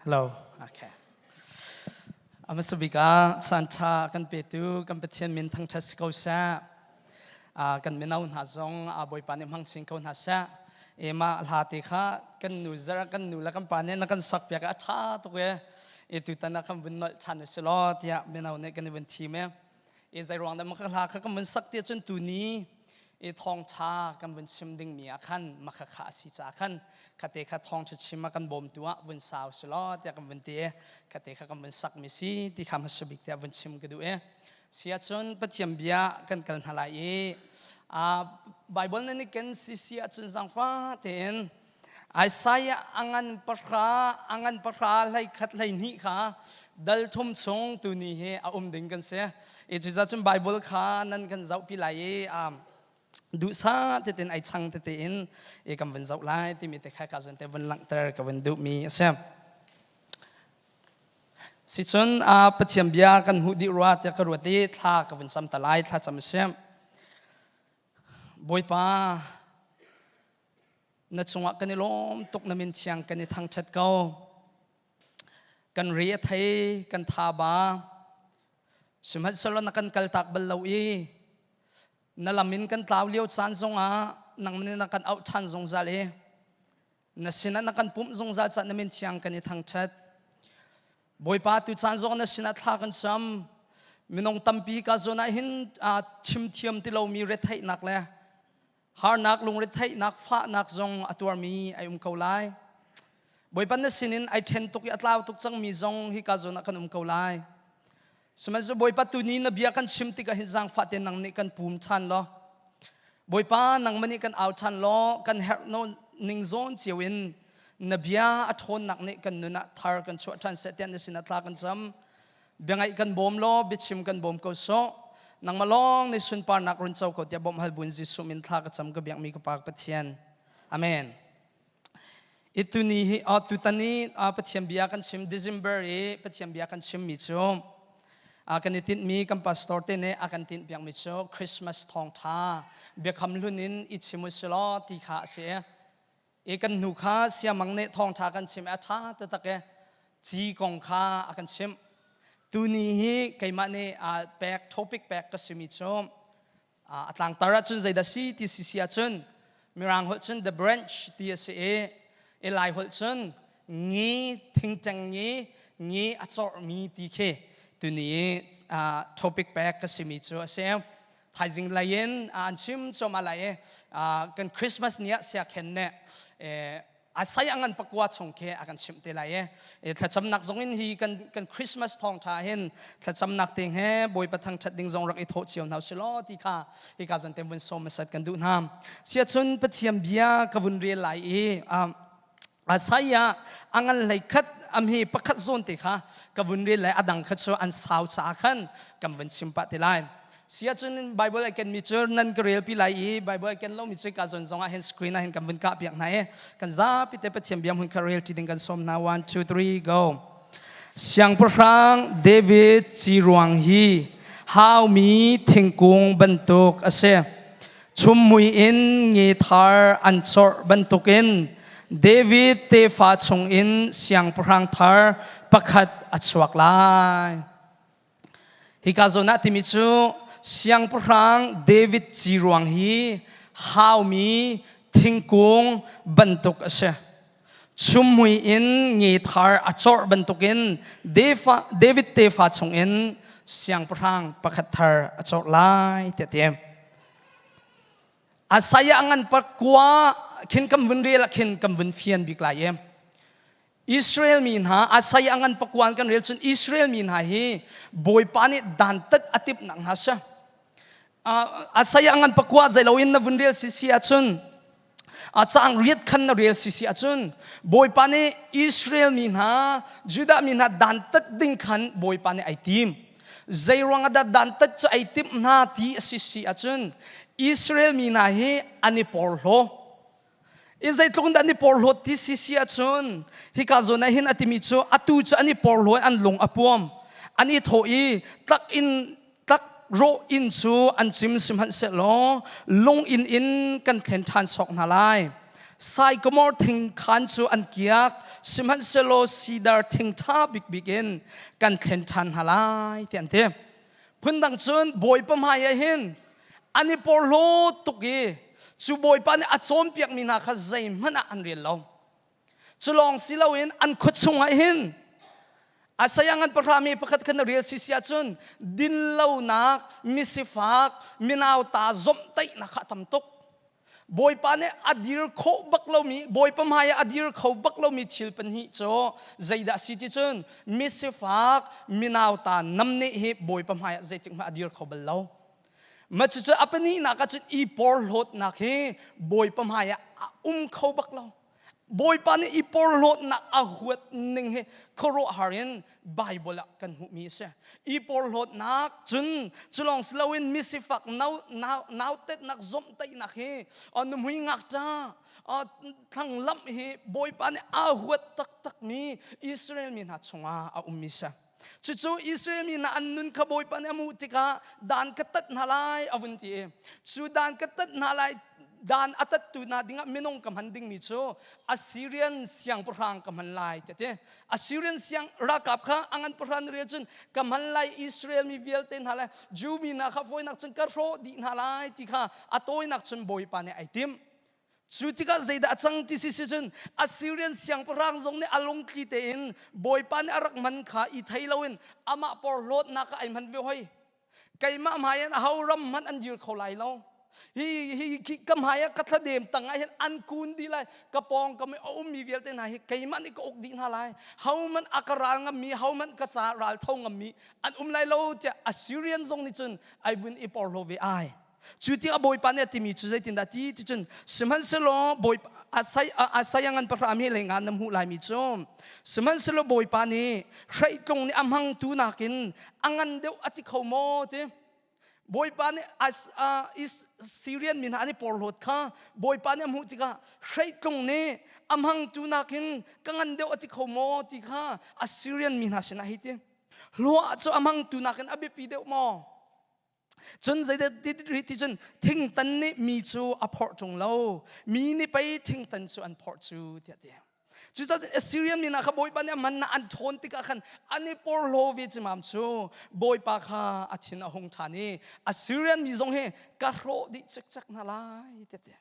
Hello. Okay. Hmasa bik ah caan ṭha kan petu kan Pathian min thangṭhat si ko seh. Kan mino hna zong Bawipa nih hmang chin ko hna seh. E mah hla te kha kan nu zar kan nu le kan pa nih na kan sak piak a ṭha tuk e. E tutan ah kan vun nolh ṭhan u si law tiah mino nih kan i vun thim e. E zei ruang dah maka hla kha kan vun sak tiah cun tuni i thawngṭha kan vun chim dingmi ah khan makha kha a si caah khan khate kha thawngṭha chim a kan bawmtu ah vun sau si law tiah kan vun ti i khate kha kan vun sakmi si ti kha hmasa bik tiah vun chim ka duh i si ahcun Pathian bia kan kal hna lai i Bible na nih kan si si ahcun zaangfah tein Isaiah angan pahra angan pahra hlei khat hlei hnih kha dal thum chung tuni hi a um ding kan si. I cucaah cun Bible kha nan kan zohpi lai i duhsah tein ai chang tete in i kan vun zoh lai timi te kha ka zun te vun langhter ka vun duhmi a si. Sicun Pathian bia kan hmuh dih rua tiah ka ruat i thla ka vun sam ta lai thla cam a si. Bawipa Na cungah kan i lawm tuk na min thiang kan i thangṭhat ko. Kan re a thei, kan tha ba. Sihmanhsehlaw na kan kaltak bal lo i na lam in kan tlau lio caan zongah nangmah nih na kan auh ṭhan zungzal i na sinah na kan pumh zungzal caah na min thiang kan i thangṭhat. Bawipa tu caan zong na sinah thla kan cam. Minung tampi ka zawn ah hin chim thiam ti lomi retheihnak le Harnak lungretheihnak fahnak zong a tuarmi ai um ko lai. Bawipa na sinin ai ṭhen tuk i a tlau tuk cangmi zong hika zawn ah kan um ko lai. Sihmanhsehlaw Bawipa tuni na bia kan chim tikah hin zaangfah te nang nih kan pum ṭhan law Bawipa nangmah nih kan au ṭhan law kan herh ning zawn cio in na bia a ṭhawnnak nih kan nun ah thar kan chuah ṭhan seh tiah na sinah thla kan cam. Biangaih kan bawm law biachim kan bawm ko sawh. Nangmah lawng nih sunparnak run co ko tiah bawmh hal buin Jesuh min thla ka cam ka biakmi ka Pa Pathian. Amen. Ituni hi tutan i Pathian bia kan chim December i Pathian bia kan chimmi cu kan i tinhmi kan pastor te nih a kan tinh piakmi cu Christmas thawngtha biakam hlun in i chim u si law ti kha a si. I kan hnu kha siamang nih thawngṭha kan chim a ṭha taktak e ci kong kha a kan chimh. Tuni hi keimah nih pek topic pek ka simi cu a tlangtar ahcun zeidah si ti si si ahcun mirang holh cun the branch ti a si i i lai holh cun ngi thingṭeng ngi ngi a corhmi ti khi tuni topic pek ka simi cu a si. Thaizing lei in an chim cuahmah lai i kan Christmas ni ah siakhen nih Isaiah angan pakua chung khi a kan chimh te lai i thlacamnak zong in hi kan kan Christmas thawngtha hin thlacamnak ting he Bawipa thangthat ding zong rak i thawh cio hna si law ti kha hika zon te vun sawm masat kan duh hna. Siacun Pathian bia ka vun rel lai i Isaiah a ngan hlei khat am hi pakhat zawn te kha ka vun rel lai adang kha cu an sau caah khan kan vun chim pah te lai. Si ahcun Bible ai ken mi cu nan ka rel pi lai i Bible ai ken lo mi cu ka zawn zong ah hin screen ah hin kan vun kah piak hna i kan zapi te Pathian bia hmun kha rel ti ding kan sawm hna 1 2 3 go. Siangpahrang David ci ruang hi haumi thingkung bantuk a si. Chummui in nge thar an corh bantukin David tefa chungin siangpahrang thar pakhat a chuak lai. Hika zawn ah timi cu siangpahrang David ci ruang hi haumi thingkung bantuk a si. Chummui in nge thar a corh bantukin David tefa chungin siangpahrang pakhat thar a corh lai tiah ti. Isaiah ngan pakua khin kan vun rel ah khin kan vun fian bik lai i Israel mi hna Isaiah ngan pakua kan rel cun Israel mi hna hi Bawipa nih dantat a timh nak hna si. Isaiah ngan pakua zei loin na vun rel si si ahcun caang riat khan na rel si si ahcun Bawipa nih Israel mi hna Judah mi hna dantat ding khan Bawipa nih ai tim. Zeiruang ah dah dantat cu ai timh hna ti a si si ahcun Israel mi hna hi an i porhlaw. I zeitluk in dah an i porhlawt ti si si ahcun hika zawn ah hin a timi cu atu cu an i porhlaw an lung a puam. An i thawh i tlak in tlak rawh inn cu an cim sihmanhsehlaw lung inn in kan thlen ṭhan sawk hna lai. Saikamor thing khaan cu an kiak, sihmanhsehlaw sidar thing ṭha bikbik in kan thlen ṭhan hna lai, tiah an ti. Phundang cun Bawipa hmai ah hin an i porhlaw tuk i cu Bawipa nih a cawnpiakmi hna kha zeihmanh ah an rel lo. Cu lawng si loin an khua chungah hin a saya ngan pahra mi pakhat khan na rel sisi ahcun dinlonak, misifak, minauta zomhtaihnak kha a tam tuk. Bawipa nih a dir khawh bak lomi, Bawipa hmai ah a dir kho bak lomi thil pahnih cu zeidah a si ti cun misifak, minauta namneh hi Bawipa hmai ah zeitik hmanh a dir kho bal lo. Mah cucu a pahnihnak ah cun i porhlawtnak hi Bawipa hmai ah a um kho bak lo. Bawipa nih i porhlawtnak a huat ning hi khuaruahhar in Baibal ah kan hmuhmi a si. I porhlawtnak cun culawng si loin misifak nautetnak zomhtaihnak hi nuhmui ngakṭa thlanglamh hi Bawipa nih a huat taktakmi Israel mi hna chungah a ummi si. Cucu Israel mi hna an nun kha Bawipa nih a hmuh tikah dan ka tat hna lai a vun ti i cu dan ka tat hna lai dan a tattu hna dingah minung ka hman dingmi cu Assyrian siangpahrang ka hman lai ti ti. Assyrian siang ralkap kha a ngan pahra rial cun ka hman lai Israel mi vialte hna le Jew mi hna kha fawinak cun ka hrawh dih hna lai ti kha a tawinak cun Bawipa nih ai timh. Cu tikah zeidah a cang ti si si cun Assyrian siangpahrang zong nih a lungtli tein Bawipa nih a rak hman kha i thei loin amah porhlawtnak ah ai hman ve hoi. Keimah hmai in aho ram hmanh an dir kho lai lo. Hi hi ka hmai ah ka thladem tang ah hin an kun dih lai. Ka pawng kam i a ummi vialte hna hi keimah nih ka uk dih hna lai. Ho hmanh a ka ral ngammi, ho hmanh ka ca ral tho ngammi an um lai lo tiah Assyrian zong nih cun ai vun i porhlaw ve ai. Cu tikah Bawipa nih a timi cu zeitindah ti ti cun sihmanhsehlaw Bawipa Isaiah ngan pahra mi lei nga na hmuh laimi cu sihmanhsehlaw Bawipa nih hreitlung nih a hmangtu nakin a ngan deuh a ti kho maw ti Bawipa nih Syrian mi hna an i porhlawt kha Bawipa nih a hmuh tikah hreitlung nih a hmangtu nakin ka ngan deuh a ti kho maw ti kha Assyrian mi hna sinah hi ti hluah cu a hmangtu nakin a biapi deuh maw Cun zeidah ti cun thingtan nih mi cu a phorh ṭung lo, mi nih pei thingtan cu an phorh cu tiah ti. Cucaah Assyrian mi hna kha Bawipa nih a man an ṭhawn tikah khan an i porhlaw ve cimam cu Bawipa kha a thin a hung ṭhan i Assyrian mi zong hi ka hrawh dih cikcek hna lai tiah ti.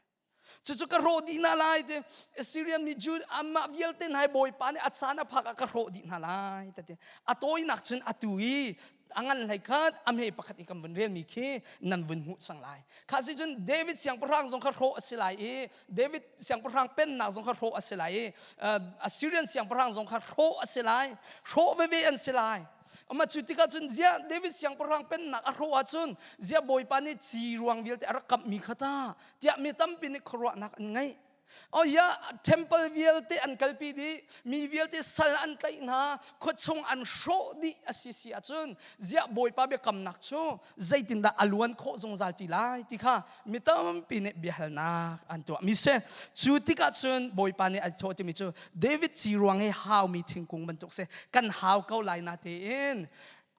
Cucu ka hrawh dih hna lai ti Assyrian mi Jude amah vialte hna Bawipa nih a caan a phak ah ka hrawh dih hna lai ti a tawinak cun atu i a ngan hlei khat a hme pakhat i kan vun relmi khi nan vun hmuh cang lai kha si cun David siangpahrang zong kha hrawh a si lai i David siangpahrang pennak zong kha hrawh a si lai i Assyrian siangpahrang zong kha hrawh a si lai hrawh veve an si lai Amah cu tikah cun ziah David siangpahrang pennak a hrawh ahcun ziah Bawipa nih ci ruang vialte a rak kamhmi kha ta tiah mi tampi nih khuaruahnak an ngeih. Oh ya temple vialte an kalpi dih, mi vialte sal an tlaih hna, khuachung an hrawh dih a si si ahcun ziah Bawipa biakamnak cu zeitindah a luan khawh zungzal ti lai ti kha mi tampi nih biahalnak an tuah mi si. Cu tikah cun Bawipa nih a thawh timi cu David ci ruang hi haumi thingkung bantuk si kan hau ko lai na tein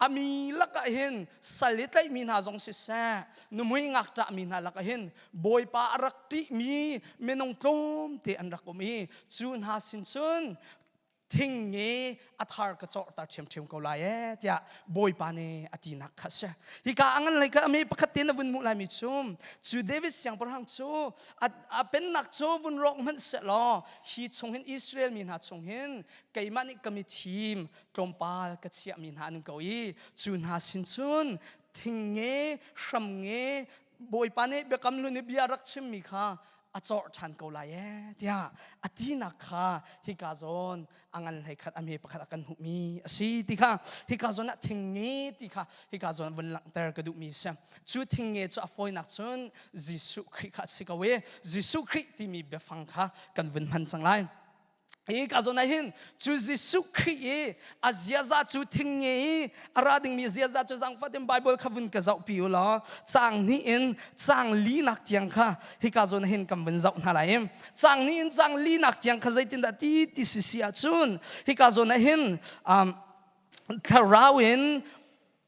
a mi lakah hin sal i tlaihmi hna zong siseh nuhmui ngakṭahmi hna lakah hin Bawipa a rak ṭihmi minung tlawmte an rak um i cu hna sin cun thing nge a thar ka cawhter ṭhiamṭhiam ko lai ee tiah Bawipa nih a tinak kha a si. Hika a ngan lei ka ame pakhat te na vun hmuh laimi cu cu David siangpahrang cu a pennak cu vun rawk hmanh sehlaw hi chung hin Israel mi hna chung hin keimah nih ka mithim tlawmpal ka chiahmi hna an um ko i cu hna sin cun thing nge hram nge Bawipa nih biakam hlun i bia rak chimmi kha a cawrh ṭhan ko lai ee tiah a tinak kha hika zawn a ngan hlei khat a hme pakhat a kan hmuhmi a si ti kha hika zawn ah thing nge ti kha hika zawn vun langhter ka duhmi a si. Cu thing nge cu a fawinak cun Jesuh Khrih kha a si ko i Jesuh Khrih timi biafang kha kan vun hman cang lai. Hi ka zawn ah hin cu Jesuh Khrih i a ziaza cu thing nge i a ra dingmi ziaza cu zaangfah Bible kha vun ka zohpi u law caang hnih in caang linak tiang kha hika zawn ah hin kan vun zoh hna lai. Caang hnih in caang linak tiang kha zeitindah ti ti si si ahcun hika zawn ah hin thlarau in.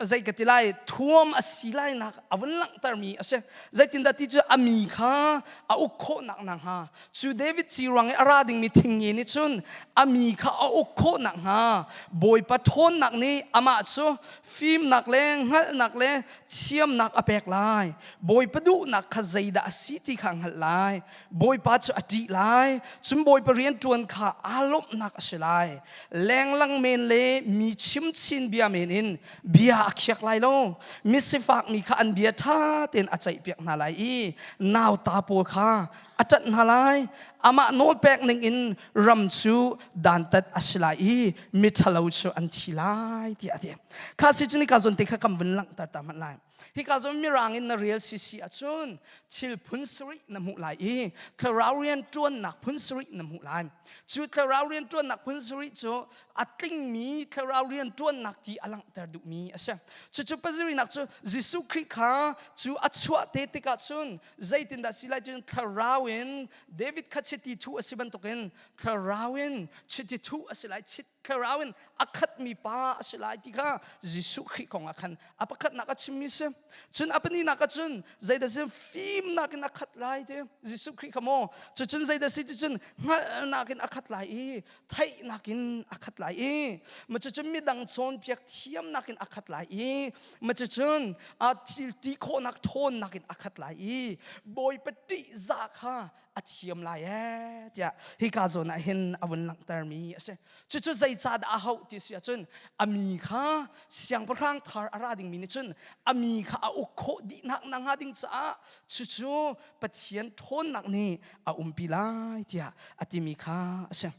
Zei ka ti lai, thuam a si lainak a vun langhtermi a si. Zeitindah ti cu a mi kha a uk khawhnak nakhnga, cu David ci ruang i a ra dingmi thingnge nih cun a mi kha a uk khawh nakhnga, Bawipa ṭhawnnak nih amah cu fimnak le hngalhnak le thiamnak a pek lai. Bawipa duhnak kha zeidah a si ti kha a hngalh lai. Bawipa cu a ṭih lai, cun Bawipa rianṭuan kha aa lawmhnak a si lai. Lenglang men le mi chimchin bia men in bia a khiak lai lo. Misifak mi kha an bia ṭha tein a ceihpiak hna lai i nauta pawl kha a ṭanh hna lai. Amah nawlpek ning in ram cu dantat a si lai i miṭhalo cu an thi lai tiah a ti. Kha si cu nika zawn te kha kan vun langhter ta hmanh lai. Hika zawn mirang in na rel sisi ahcun thil phun sarih na hmuh lai i thlarau rian ṭuannak phun sarih na hmuh lai. Cu thlarau rian ṭuannak phun sarih cu a tlingmi thlarau rian ṭuannak ti a langhter duhmi a si. Cucu pasarihnak cu Jesuh Khrih kha cu a chuah te tikah cun zeitindah si lai cun thlarau in David kha chiti thuh a si bantukin thlarau in chiti thuh a si lai thlarau in a khatmi pa a si lai ti kha Jesuh Khrih kong ah khan a pakhatnak a chimmi si. Cun a pahnihnak ah cun zeidah si fimnak in a khat lai ti Jesuh Khrih kha maw cucun zeidah si ticun hngalhnak in a khat lai i theihnak in a khat lai i ma cucun midang cawnpiak thiamnak in a khat lai i ma cucun a thil ti khawhnak ṭhawnnak in a khat lai i Bawipa ṭihzah kha a thiam lai ee tiah hika zawn ah hin a vun langhtermi a si. Cucu zeicahdah a hauh ti si ahcun a mi kha siangpahrang thar a ra dingmi nih cun a mi kha a uk khawh dihnak nakhnga ding caah cucu Pathian ṭhawnnak nih a umpi lai tiah a timi kha a si.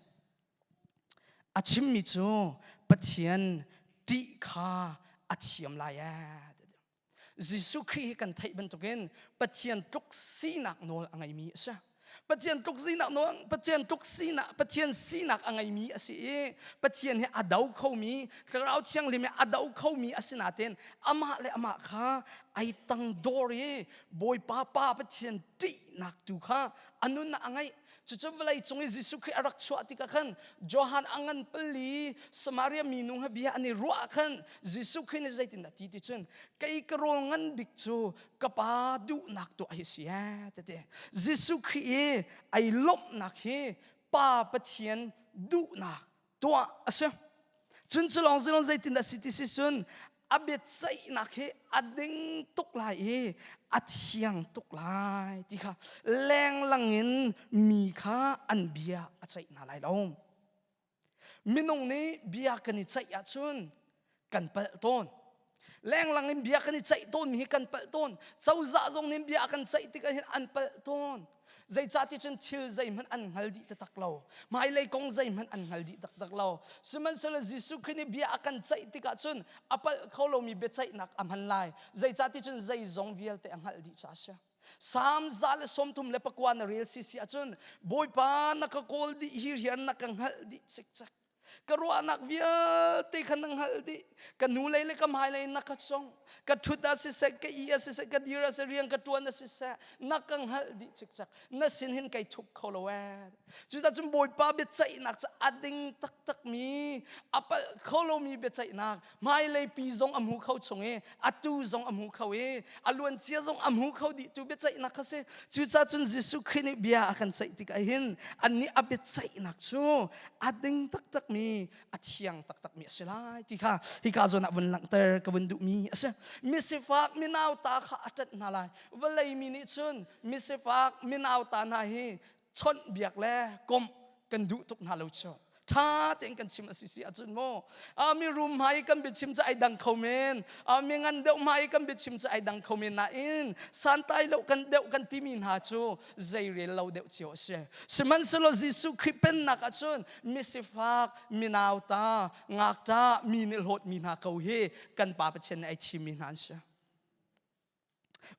A chimmi cu Pathian ṭih kha a thiam lai ee. Jesuh Khrih hi kan theih bantukin Pathian tluk sinak nawl a ngeimi a si. Pathian tluk sinak nawl Pathian tluk sinak Pathian sinak a ngeimi a si i Pathian hi a do khomi Thlarau Thianghlim hi a do khomi a si nain amah le amah kha ai tang dor i Bawipa Pa Pathian ṭihnak tu kha a nunnak a ngeih. Cucu vawlei cung i Jesuh Khrih a rak chuah tikah khan Johan a ngan pali Samaria minu he bia an i ruah khan Jesuh Khrih nih zeitindah ti ti cun kei ka rawl ngan bik cu ka pa duhnak tuah hi si ee tete Jesuh Khrih i ai lawmhnak hi Pa Pathian duhnak tuah a si. Cun cu lawng zilong zeitindah si ti si cun a biaceihnak hi a ding tuk lai i a thiang tuk lai ti kha lenglang in mi kha an bia a ceih hna lai lo. Minung nih bia kan i ceih ahcun kan palh tawn. Lenglang in bia kan i ceih tawnmi hi kan palh tawn. Cozah zong nih bia kan ceih tikah hin an palh tawn. Zeicahti cun thil zeihmanh an hngal dih taktak lo. Hmailei kong zeihmanh an hngal dih taktak lo. Sihmanhsehlaw Jesuh Khrih nih bia a kan ceih tikah cun a palh kho lomi biaceihnak a hman lai. Zeicahti cun zeizong vialte a hngalh dih caah a si. Salm 139 na rel sisi ahcun Bawipa na ka kawl dih hi rian na ka hngalh dih cikcek. Ka ruahnak vialte kha na hngalh dih. Ka nu lei le ka hmai lei na ka cong. Ka ṭhut ah siseh, ka ih ah siseh, ka dir ah siseh, rian ka ṭuan ah siseh, na ka hngalh dih cikcek. Na sin hin kai thup kho lo ee. Cucaah cun Bawipa biaceihnak cu a ding taktakmi, a palh kho lomi biaceihnak, hmailei pi zong a hmu kho chung i atu zong a hmu kho i a luancia zong a hmu kho dih tu biaceihnak kha si. Cucaah cun Jesuh Khrih nih bia a kan ceih tikah hin annih a biaceihnak cu a ding taktakmi, a thiang taktakmi a si lai ti kha hika zawn ah vun langhter ka vun duhmi a si. Misifak minauta kha a ṭanh hna lai. Vawlei mi nih cun misifak minauta hna hi chawnh biak le komh kan duh tuk hna lo cu ṭha tein kan chim a si si ahcun mu a mi rum hmai kan biachim cu ai dang kho men a mi ngan deuh hmai kan biachim cu ai dang kho men nain santai lo kan deuh kan timi hna cu zei rel lo deuh cio a si sihmanhsehlaw Jesuh Khrih pennak ahcun misifak minauta ngakṭah mi nih hlawtmi hna ko hi kan Pa Pathian nih ai thimmi hna an si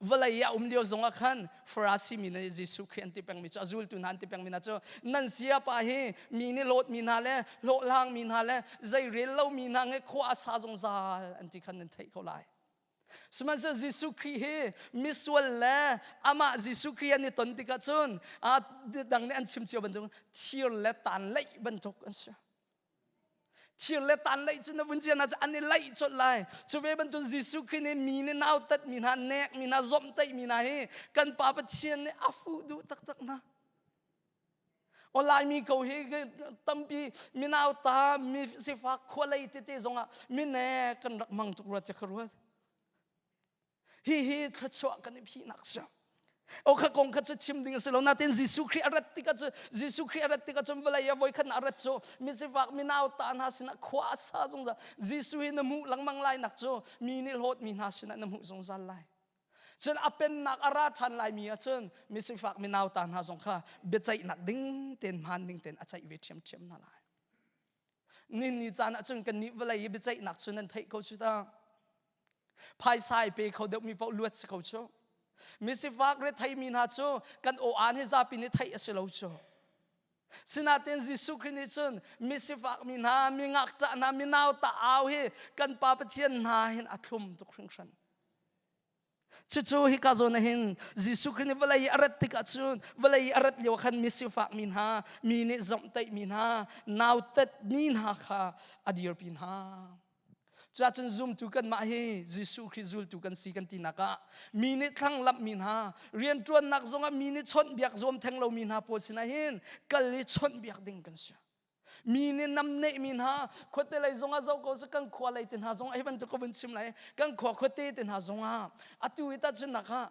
Vawlei i a um lio zongah khan Farasi mi nih Jesuh Khrih an ti pengmi cu a zultu hna an ti pengmi hna cu nan siapa hi mi nih lawtmi hna le hlawhhlangmi hna le zeirel lomi hna nge khua a sa zungzal an ti khan nan theih ko lai. Sihmanhsehlaw Jesuh Khrih hi misual le amah Jesuh Khrih an i ton tikah cun dang nih an chim cio bantuk thir le tan leih bantuk an si. Thir le tan laih cu na vun cian ah an i laih colh lai. Cu ve bantuk Jesuh Khrih nih mi nih nautat mi hna, nek mi hna, zomhtaih mi hna hi kan Pa Pathian nih a fuh duh taktak hna. O Laimi ko hi tampi minauta mi sifak khualei tete zongah mine kan rak mang tuk rua ti ka ruat. Hi hi thluachuah kan i phihnak si. O kha kong kha cu chim ding a si lo nain Jesuh Khrih a rat tikah cu Jesuh Khrih a rat tikah cun vawlei a voikhat a rat cu misifak minauta hna sinah khua a sa zungzal. Jesuh hi na hmuh lengmang lai nak cu mi nih hlawt mi hna sinah na hmuh zungzal lai. Cun a pennak a ra ṭhan laimi ahcun misifak minauta hna zong kha biaceihnak ding tein hmaan ding tein a ceih ve ṭhiamṭhiam hna lai. Nin ni caan ahcun kannih vawlei i biaceihnak cu nan theih ko cu ta. Phaisa i pe kho deuhmi paoh luat si ko cu. Misifak retheimi hna cu kan aw-aan hi zapi nih theih a si lo cu. Sinain Jesuh Khrih nih cun misifak mi hna, mi ngakṭah hna, mi nauta au hi kan Pa Pathian hna hin a thlum tuk hringhran. Cucu hika zawn ah hin Jesuh Khrih nih vawlei i a rat tikah cun vawlei i a rat lio khan misifak mi hna, mi nih zomhtaih mi hna, nautat mi hna kha a dirpi hna. Cuahcun zumtu kanmah hi Jesuh Khrih zultu kan si kan tinak ah mi nih thlanglamh mi hna, rianṭuannak zongah mi nih chawnhbiak zuam theng lomi hna pawl sinah hin kal i chawnhbiak ding kan si. Mi nih namneh mi hna khuate lei zongah zoh ko seh kan khua lei te hna zongah hi bantuk ka vun chim lai kan khua khuate te hna zongah atu i tahchunhnak ah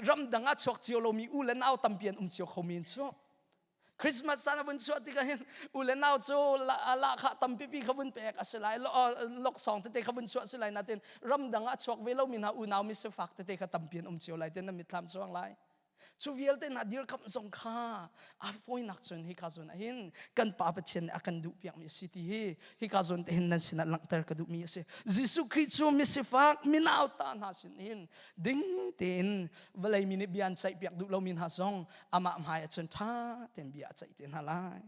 ramdang ah chuak cio lomi u le nau tampi an um cio kho men cu Christmas caan a vun chuah tikah hin u le nau cu lahkhah tampipi kha vun pek a si lai loksawng tete kha vun chuah a si lai nain ramdang ah chuak ve lomi hna unau misifak tete kha tampi an um cio lai ten na mitthlam chuang lai Cu vialte hna dirkamh zong kha a fawinak cun hika zawn ah hin kan Pa Pathian nih a kan duhpiakmi a si ti hi hika zawn te hin nan sinah langhter ka duhmi a si. Jesuh Khrih cu misifak minauta hna sin hin ding tein vawlei mi nih bia an ceihpiak duh lomi hna zong amah hmai ah cun ṭha tein bia a ceih te hna lai.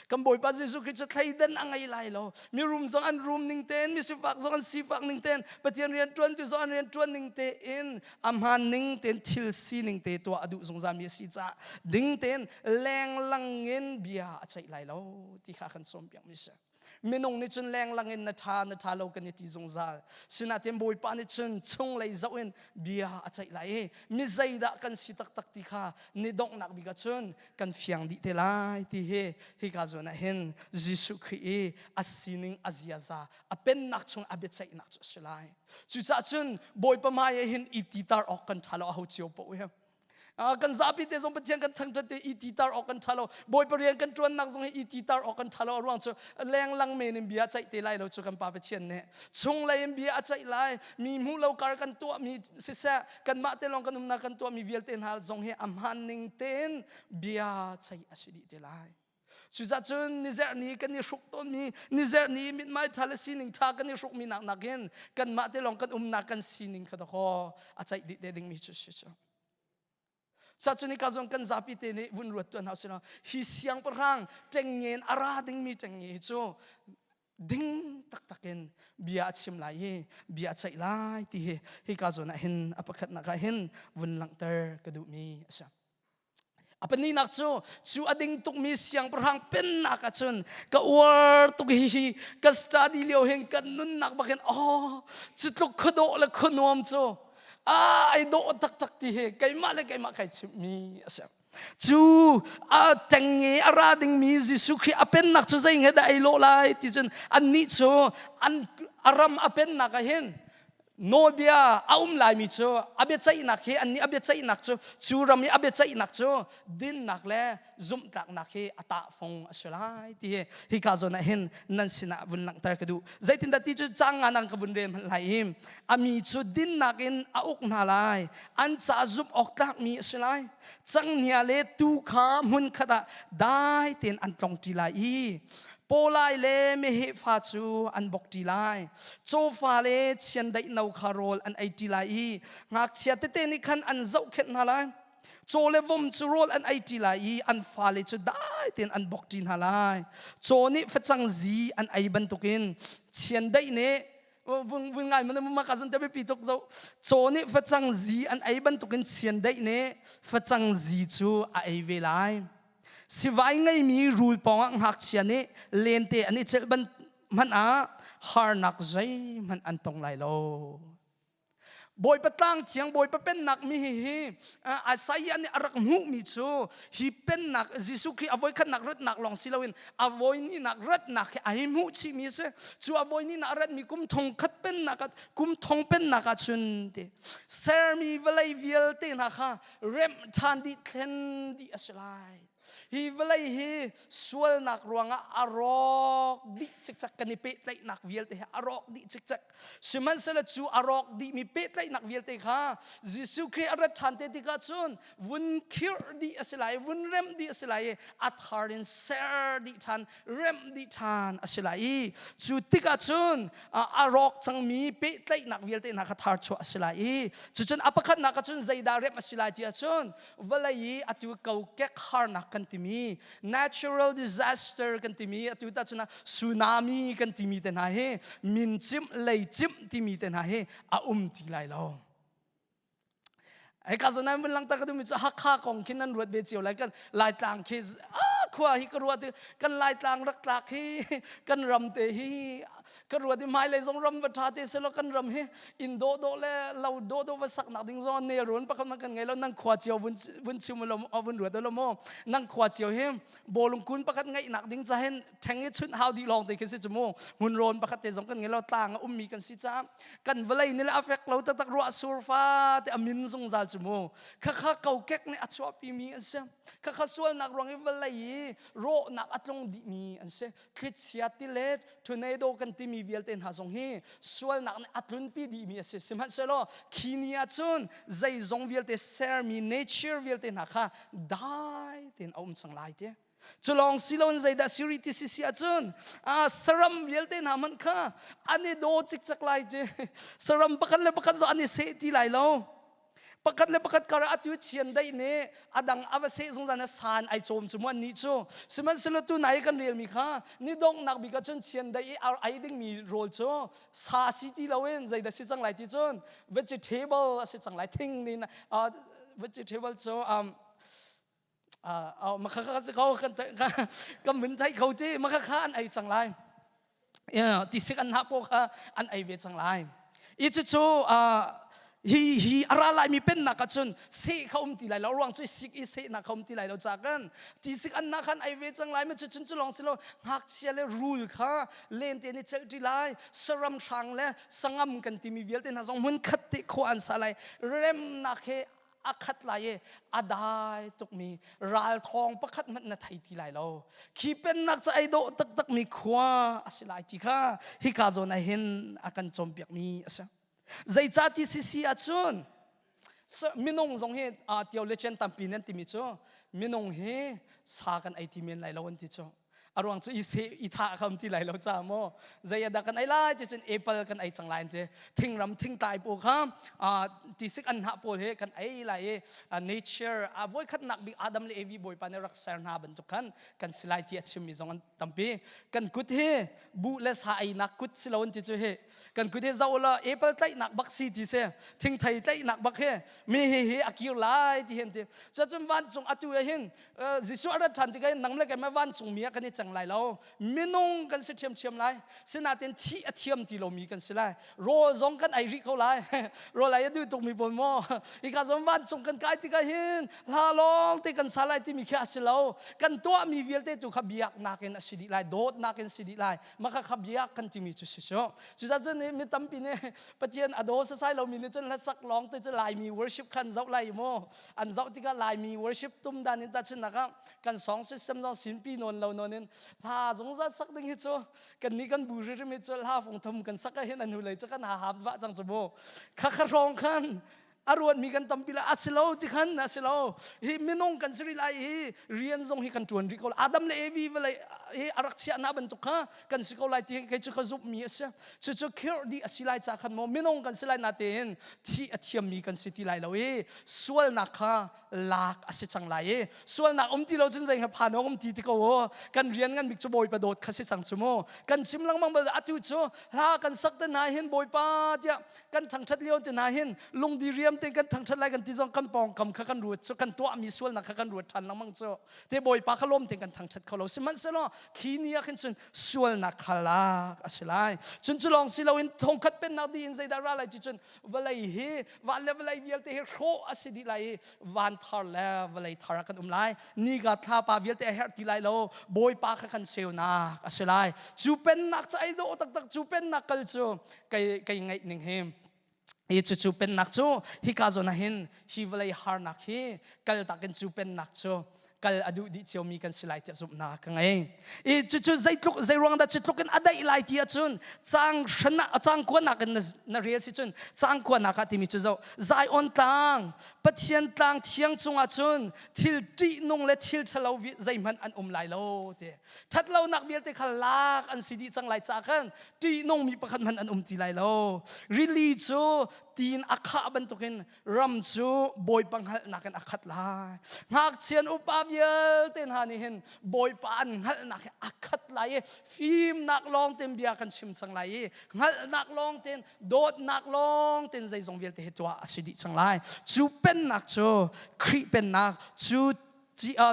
Kan Bawipa Jesuh Khrih cu thleidan a ngei lai lo. Mirum zong an rum ning tein, misifak zong an sifak ning tein, Pathian rian ṭuantu zong an rian ṭuan ning tein, a hmaan ning tein thil sining te tuah a duh zungzalmi a si caah ding tein lenglang in bia a ceih lai lo ti kha kan cawnpiakmi a si. Minung nih cun lenglang in na ṭha na ṭha lo kan i ti zungzal. Sinain Bawipa nih cun chunglei zoh in bia a ceih lai i mi zeidah kan si taktak ti kha ni donghnak bik ah cun kan fiang dih te lai ti hi hika zawn ah hin Jesuh Khrih i a sining a ziaza a pennak chung a biaceihnak cu a si lai. Cucaah cun Bawipa hmai ah hin i titar awk kan ṭha lo aho cio paoh hi. Kan zapi te zong Pathian kan thangṭhat te i titar awk kan ṭha lo. Bawipa rian kan ṭuannak zong hi i titar awk kan ṭha lo. A ruang cu lenglang men in bia a ceih te lai lo cu kan Pa Pathian nih. Chunglei in bia a ceih lai. Mi hmuh lo kar kan tuahmi siseh, kanmah te lawng kan umnak kan tuahmi vialte hna zong hi a hmaan ning tein bia ceih a si dih te lai. Cucaah cun nizerh ni kan i hruk tawnmi nizerh ni mithmai ṭha le sining ṭha kan i hrukmi nak nakin kanmah te lawng kan umnak kan sining kha dakaw a ceih dih te dingmi cu si cu. Sacun hika zong kan zapi te nih vun ruat tuan hna usih hi siangpahrang ṭengngen a ra dingmi ṭengnge hi cu ding taktak in bia a chim lai i bia a ceih lai ti hi hika zawn ah hin a pakhatnak ah hin vun langhter ka duhmi a si. A pahnihnak cu cu a ding tukmi siangpahrang pennak ahcun ka uar tuk hi hi ka study lio hin kan nunnak bak hin oh cu tluk khuadawh le khuanuam cu ah ai dawh taktak ti hi keimah le keimah kai chimhmi a si. Cu a ṭengnge a ra dingmi Jesuh Khrih a pennak cu zei nge dah ei lawh lai ti cun annih cu an a ram a pennak ah hin nawlbia a um laimi cu a biaceihnak hi annih a biaceihnak cu cu ram i a biaceihnak cu dinnak le zumhtlaknak hi a tahfung a si lai ti hi hika zawn ah hin nan sinah vun langhter ka duh zeitindah ti cu cang nga nang ka vun rel hmanh lai i a mi cu dinnak in a uk hna lai an ca zumh awk tlakmi a si lai cangnia le tu kha hmun khat ah dai tein an tlong ṭi lai i Pawlai le meheh fa cu an bok ṭi lai. Cawfa le chiandeih no kha rawl an ei ṭi lai i ngakchia tete nih khan an zohkhenh hna lai. Caw le vom cu rawl an ei ṭi lai i an fale cu dai tein an bok ṭi hna lai. Caw nih facang zi an ei bantukin chiandeih nih vung vun ngai man ma ka zan te pi tuk zo caw nih facang zi an ei bantukin chiandeih nih facang zi cu a ei ve lai. Sivai ngeimi rul pawngah ngakchia nih lente an i celh ban. hmanh ah harnak zeihmanh an tong lai lo. Bawipa tlang thiang Bawipa pennak mi hi hi Isaiah nih a rak hmuhmi cu hi pennak Jesuh Khrih a voikhatnak ratnak lawng si loin a voihnihnak ratnak hi ai hmuh chihmi a si. Cu a voihnihnak a ratmi kum thong khat pennak ah kum thong pennak ah cun ti sermi vawlei vialte hna kha remh ṭhan dih thlen dih a si lai. Hi vawlei hi sualnak ruangah a rawk dih cikcek kan i pehtlaihnak vialte hi a rawk dih cikcek. Sihmanhsehlaw cu a rawk dihmi pehtlaihnak vialte kha Jesuh Khrih a rat ṭhan te tikah cun vun khirh dih a si lai, vun remh dih a si lai i a thar in ser dih ṭhan, remh dih ṭhan a si lai i cu tikah cun a rawk cangmi pehtlaihnak vialte hna kha thar chuah a si lai i cucun a pakhatnak ah cun zeidah remh a si lai ti ahcun vawlei i atu kokek harnak kan timi natural disaster kan timi atu ta cun tsunami kan timi te hna hi min cimh lei cimh timi te hna hi a um ti lai lo. Hei ka zawn vun langter ka duhmi cu Hakha kong khi nan ruat ve cio lai. Kan Laitlang khi khua hi ka ruat kan Laitlang rak tlak hi kan ram te hi ka ruat i hmailei zong ram va ṭha te selaw kan ram hi inn dawhdawh le lo dawhdawh va saknak ding zong nelrawn pakhat hmanh kan ngei lo. Nan khua cio vun vun chim lo vun ruat lo maw? Nan khua cio hi bawlung kun pakhat ngeihnak ding ca hin ṭheng i chunh hau dih lawng te khi si cu mu. Hmun rawn pakhat te zong kan ngei lo, tlang a ummi kan si caah kan vawlei nih le a fek lo taktak ruah sur fa te a min zungzal cu mu. Khakha kokek nih a chuahpimi an si. Khakha sualnak ruang i vawlei i rawhnak a tlung dihmi an si. Thlichia tilet tornado kan timi vialte hna zong hi sualnak nih a tlunpi dihmi a si. Sihmanhsehlaw khi ni ah cun zeizong vialte sermi nature vialte hna kha dai tein a um cang lai ti. Cu lawng si loin zeidah siri ti si si ahcun saram vialte hna hmanh kha an i daw cikcek lai ti. Saram pakhat le pakhat zong an i seh ti lai lo. Pakhat le pakhat kar ah atu chiandeih nih a dang a va seh zungzal na san ai cawm cu mu annih cu. Sihmanhsehlaw tu nai kan relmi kha ni donghnak bik ah cun chiandeih i a ei dingmi rawl cu sa si ti loin zeidah si cang lai ti cun vegetable a si cang lai. Thing nin vegetable cu makhakha si ko kan kan min thai kho ti makhakha an ei cang lai. Tisik an hna paw kha an ei ve cang lai. I cucu hi hi a ra laimi pennak ah cun seh kha um ti lai lo. Ruang cu sik i sehnak kha um ti lai lo ca kan tisik an na khan ei ve cang lai. Ma cucun cu lawng si lo, ngakchia le rul kha lente ni celh ṭi lai. Saram hrang le sangam kan timi vialte hna zong hmun khat te khua an sa lai. Remnak he a khat lai i a dai tukmi ral thawng pakhat hmanh na thei ti lai lo. Khi pennak cu ai dawh taktakmi khua a si lai ti kha hika zawn ah hin a kan cawnpiakmi a si. Zeicah ti si si ahcun minung zong hi theologian tampi nan timi cu minung hi sa kan ei ti men lai lo an ti cu. A ruang cu i seh i thah kha um ti lai lo ca maw zei dah kan ei lai ti cun apple kan ei cang lai ti. Thingram thingtlai pawl kha tisik an hnah pawl he kan ei lai i nature a voikhatnak bik Adam le Evi Bawipa nih rak ser hna bantuk khan kan si lai ti a chimmi zong an tampi. Kan kut hi buh le sa einak kut si lo an ti cu. Hi kan kut hi zoh la, apple tlaihnak bak si ti si, thingthei tlaihnak bak hi mi hi hi a kir lai ti hin ti. Cun vancung atu ah hin Jesuh a rat ṭhan tikah nang le keimah vancungmi ah kan i cang lai lo. Minung kan si ṭhiamṭhiam lai. Sinain thih a thiam ti lomi kan si lai. Rawl zong kan ei rih ko lai. Rawl ei a duh tukmi pawl maw? Hika zong vancung kan kai tikah hin hla lawng te kan sa lai timi khi a si lo. Kan tuahmi vialte tu kha biaknak in a si dih lai, dawtnak in si dih lai. Mah kha biak kan timi cu si cu. Cucaah cun mi tampi nih Pathian a daw sasai lomi nih cun hlasak lawng te cu Laimi worship khan zoh lai maw? An zoh tikah Laimi worship tum dan in tahchunhnak ah kan song system zong sinpi nawn lo nawn in hla zungzal sak ding hi cu kan nih kan bu hrim hi cu hla fung thum kan sak ah hin an hu lei cu kan ha ham va cang cu mu. Kha kha hrawng khan a ruat mi kan tampi la. A si lo ti khan a si lo. Hi minung kan si rih lai i rian zong hi kan tuan rih ko. Adam le Evi vawlei hi a rak chiah na bantuk kha kan si ko lai ti kei cu ka zumh mi a si. Cucu khirh dih a si lai ca khan maw minung kan si lai na tein thih a thiam mi kan si ti lai lo i sualnak kha lak a si cang lai i sualnak um ti lo cun zei phan um ti ti ko. Kan rian ngan bik cu Bawipa dawt kha si cang cu mu. Kan chim lengmang bal atu cu hla kan sak te hna hin Bawipa tiah kan thangthat lio te hna hin lungdi riam te kan thangthat lai kan ti zong kan pawngkam kha kan ruat cu, kan tuahmi sualnak kha kan ruat ṭhan lengmang cu te. Bawipa kha lawm te kan thangthat kho lo. Sihmanhsehlaw Khi ni ah khin cun sualnak kha lak a si lai. Cun cu lawng si loin thongkhat pennak dih in zeidah ra lai ti cun vawlei hi van le vawlei vialte hi hrawh a si dih lai i van thar le vawlei thar ah kan um lai. Nika thlapa vialte a herh ti lai lo. Bawipa kha kan ceunak a si lai. Cu pennak cu ai dawh taktak cu pennak kal cu kei kei ngaih ning hi hi cucu pennak cu hika zawn ah hin hi vawlei harnak hi kaltak in cu pennak cu kal a duh dih ciomi kan si lai tiah zumhnak ka ngei. I cucu zeitluk zeiruang dah cutluk in a daih lai ti ahcun cang hran ah cang kuanak in na rel si cun cang kuanak ah timi cu zoh Zion tlang Pathian tlang thiang cungah cun thil ṭihnung le thil ṭhalo zeihmanh an um lai lo ti ṭhatlonak vialte kha lak an si dih cang lai caah khan ṭihnungmi pakhat hmanh an um ti lai lo. Rili cu tiin a khah bantukin ram cu Bawipa hngalhnak in a khat lai. Ngakchian upa vialte hna nih hin Bawipa an hngalhnak hi a khat lai i fimnak lawng tein bia kan chim cang lai i hngalhnak lawng tein dawtnak lawng tein zeizong vialte hi tuah a si dih cang lai. Cu pennak cu Khrih pennak cu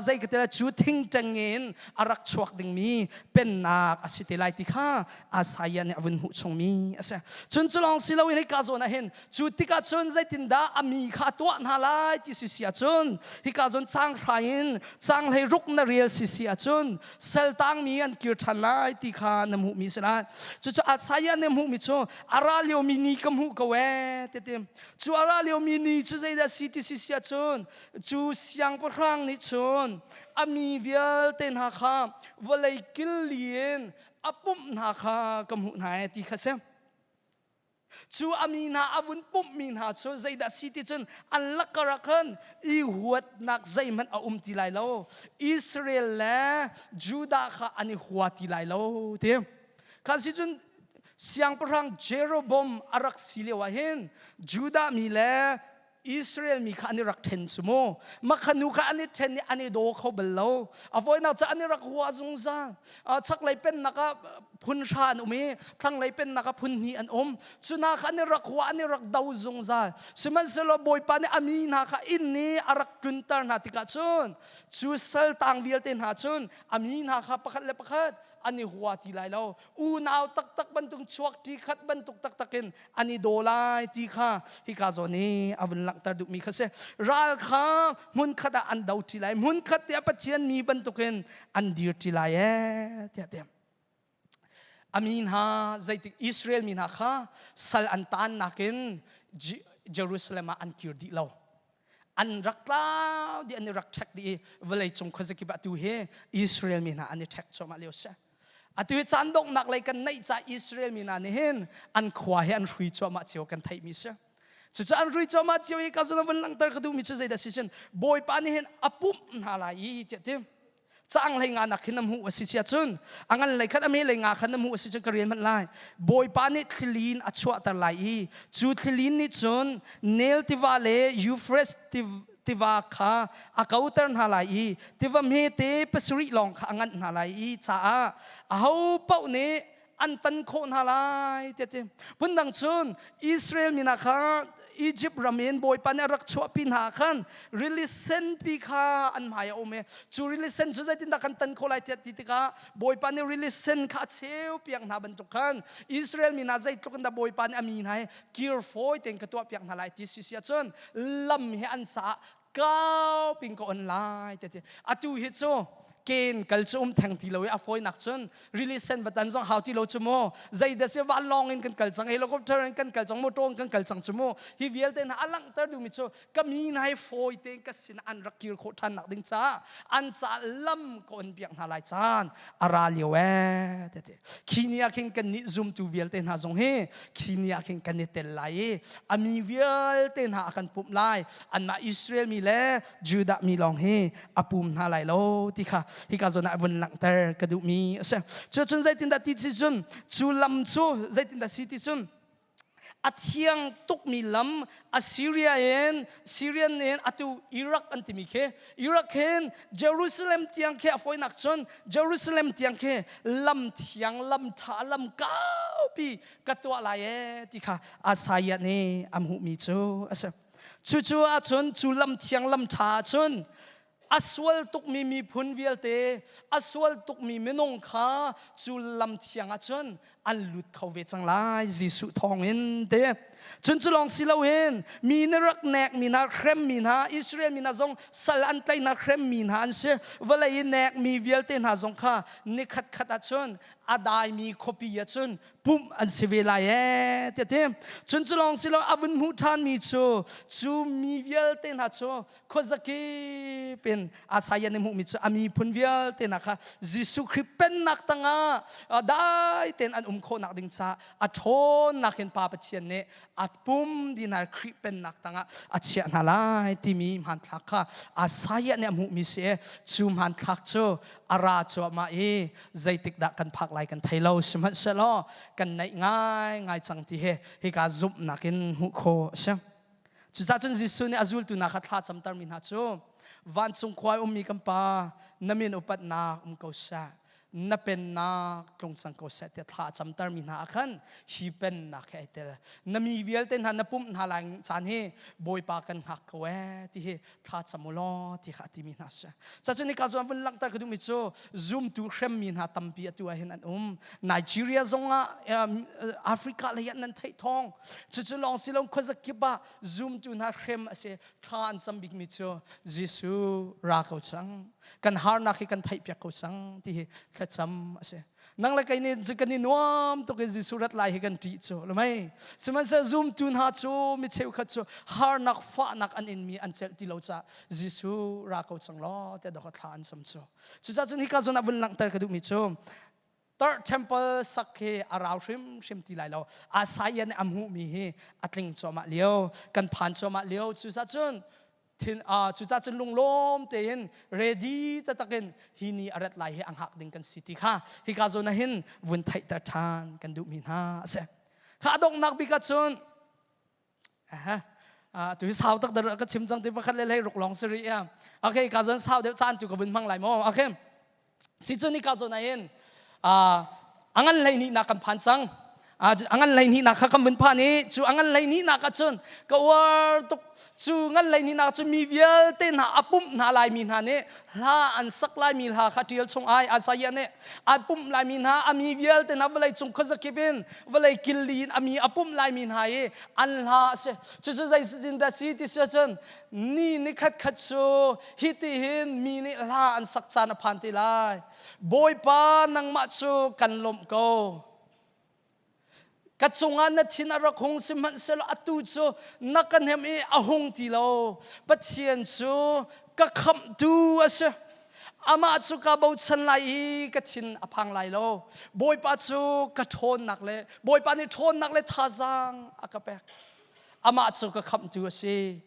zei ka ti cu thingṭeng in a rak chuak dingmi pennak a si te lai ti kha Isaiah nih a vun hmuh chungmi a si. Cun cu lawng si loin hika zawn ah hin cu tikah cun zeitindah a mi kha a tuah hna lai ti si si ahcun hika zawn caang hra in caang 16 na rel si si ahcun saltangmi an kir ṭhan lai ti kha na hmuhmi a si lai. Cucu Isaiah nih a hmuhmi cu a ra liomi ni ka hmuh ko ee ti ti. Cu a ra liomi ni cu zeidah si ti si si ahcun Cu siangpahrang nih cun a mi vialte hna kha vawlei killi in a pumh hna kha ka hmuh hna ee ti kha si. Cu a mi hna a vun pumhmi hna cu zeidah si ti cun an lakar ah khan i huatnak zeihmanh a um ti lai lo. Israel le Judah kha an i hua ti lai lo ti. Kha si cun siangpahrang Jeroboam a rak si lio ah hin Judah mi le Israel mi kha an i rak ṭhen cu mu. Makha nu kha an i ṭhen i an i daw kho bal lo. A voinak cu an i rak hua zungzal. Chaklei pennak ah phun hra an um i thlanglei pennak ah phun hnih an um. Cu hna kha an i rak hua, an i rak do zungzal. Sihmanhsehlaw Bawipa nih a mi hna kha inn i a rak tlunter hna tikah cun cu saltang vialte hna cun a mi hna kha pakhat le pakhat an i hua ti lai lo. Unau taktak bantuk chuak ṭi khat bantuk taktak in an i daw lai ti kha hika zawn i a vun langhter duhmi kha si. Ral kha hmunkhat ah an do ṭi lai, hmunkhat tiah Pathian mi bantukin an dir ṭi lai ee tiah ti. A mi hna zeitik Israel mi hna kha sal an taannak in Jerusalem ah an kir dih lo. An rak tlau dih, an i rak ṭhek dih i vawleicung khuazakip ah tu hi Israel mi hna an i ṭhek cuahmah lio si. Atu hi caan donghnak lei kan naih ca Israel mi hna nih hin an khua hi an hrui cuahmah cio kan theihmi si. Cucu an hrui cuahmah cio i ka zun vun langhter ka duhmi cu zeidah si cun Bawipa nih hin a pumh hna lai i tiah ti. Caang hlei nga nak hin a hmuh a si sia cun a ngan lei khat a me lei nga khan a hmuh a si cun ka rian hmanh lai. Bawipa nih thlilin a chuahter lai i cu thlilin nih cun Nel tiva le Euphrates tiva kha a koter hna lai i tiva hmete pasarih lawng kha a nganh hna lai i caah aho paoh nih an tan khawh hna lai tiah ti phundang cun Israel mi hna kha Egypt ram in Bawipa nih a rak chuahpi hna khan rili senpi kha an hmai a um i cu rili sen cu zeitindah kan tan khawh lai tiah ti tikah Bawipa nih rili sen kha a cheu piak hna bantuk khan Israel mi hna zeitluk in dah Bawipa nih a mi hna hi kir fawi tein ka tuah piak hna lai ti si si ahcun lam hi an caah kau pin ka on lai te ti atu hi cu ken kal cu um theng ti lo i a fawinak cun rili sen vatan zong hau ti lo cu mu zeidah si vanlawng in kan kal cang helicopter in kan kal cang motor in kan kal cang cu mu hi vialte hna a langhter duhmi cu ka mi hna hi fawi tein ka sin an rak kir khawh ṭhan nak ding caah an ca lam ka on piak hna lai caan a ra lio ee te ti khi ni ah khin kan nih zumtu vialte hna zong hi khi ni ah khin kan i tel lai i a mi vialte hna a kan pumh lai anmah Israel mi le Judah mi lawng hi a pum hna lai lo ti kha hika zawn ah vun langhter ka duhmi a si cu cun zeitindah ti si cun cu lam cu zeitindah si ti cun a thiang tukmi lam Assyria in Syrian in atu Iraq an timi khi Iraq hin Jerusalem tiang khi a fawinak cun Jerusalem tiang khi lam thiang lam tha lam kaupi ka tuah lai ee ti kha Isaiah nih a hmuhmi cu a si. Cucu ahcun cu lam thiang lam tha ahcun. A sual tukmi miphun vialte, a sual tukmi minung kha cu lam thiang ah cun an lut kho ve cang lai Jesuh thawngin te. Cun cu lawng si loin mi nih rak nek mi hna, hrem mi hna, Israel mi hna zong sal an tlaih hna, hrem mi hna an si. Vawlei i nek mi vialte hna zong kha nikhat khat ah cun a daimi khuapi ah cun pumh an si ve lai ee tiah ti. Cun cu lawng si lo a vun hmuh ṭhan mi cu cu mi vialte hna cu khuazakip in Isaiah nih hmuhmi cu a miphun vialte hna kha Jesuh Khrih pennak tangah dai tein an um khawhnak ding caah a ṭhawnnak in Pa Pathian nih a pum dih hna Khrih pennak tangah a chiah hna lai timi hmanthlak kha Isaiah nih a hmuhmi si i cu hmanthlak cu a ra cuahmah i zeitik dah kan phak lai kan thei lo sihmanhsehlaw kan naih ngaingai cang ti hi hika zumhnak in hmuh khawh a si. Cucaah cun Jesuh nih a zultu hna kha thla camtermi hna cu vancung khua i ummi kan Pa na min upatnak um ko seh na pennak tlung cang ko seh tiah thla a camtermi hna ah khan hi pennak he ai tel na mi vialte hna na pumh hna lai caan hi Bawipa kan hngak ko ee ti hi thla cam u law ti kha a timi hna si. Cacun hika zawn vun langhter ka duhmi cu zumtu hremmi hna tampi atu ah hin an um. Nigeria zongah Africa lei ah nan theih thawng. Cucu lawng si lo khuazakip ah zumtu hna hrem a si. Thla an cam bikmi cu Jesuh ra ko cang. Kan harnak hi kan theihpiak ko cang ti hi thlacam a si. Nang le kei nih cu kan i nuam tuk in Jesuh rat lai hi kan ṭih cu lamei. Sihmanhsehlaw zumtu hna cu mi cheukhat cu harnak fahnak an inmi an celh ti lo caah Jesuh ra ko cang law tiah dawk thla an cam cu. Cucaah cun hika zawn ah vun langhter ka duhmi cu Third temple sak hi a rau hrimhrim ti lai lo. Isaiah nih a hmuhmi hi a tling cuahmah lio, kan phan cuahmah lio. Cucaah cun thin cucaah cun lunglawm tein ready taktak in hi ni a rat lai hi a hngak ding kan si ti kha hika zawn ah hin vun theihter ṭhan kan duhmi hna a si. Kha a donghnak bik ah cun tu hi sau tak ka chim cang ti pakhat le hlei ruk lawng si rih ya. Okay, ka zawn sau deuh caan tu ka vun hmang lai maw? Okay. Si cu ni ka zawn ah hin a ngan hlei nih nak kan phan cang. A ngan hlei hnih nak kha kan vun phan i cu a ngan hlei hnih nak ah cun ka uar tuk cu ngan hlei hnih nak cu mi vialte hna a pumh hna laimi hna nih hla an sak laimi hla kha ṭial chung ai Isaiah nih a pumh laimi hna a mi vialte hna vawlei cung khuazakip in vawlei killi in a mi a pumh laimi hna i an hla a si cucu zei sin dah si ti si ahcun ni ni khat khat cu hiti hin mi nih hla an sak caan a phan te lai Bawipa nangmah cu kan lawmh ko Ka cungah na thin a rak hung sihmanhsehlaw atu cu na ka hnemh i a hung ti lo. Pathian cu ka khamhtu a si. Amah cu ka bochan lai i ka thin a phang lai lo. Bawipa cu ka ṭhawnnak le Bawipa nih ṭhawnnak le thazaang a ka pek. Amah cu ka khamhtu a si.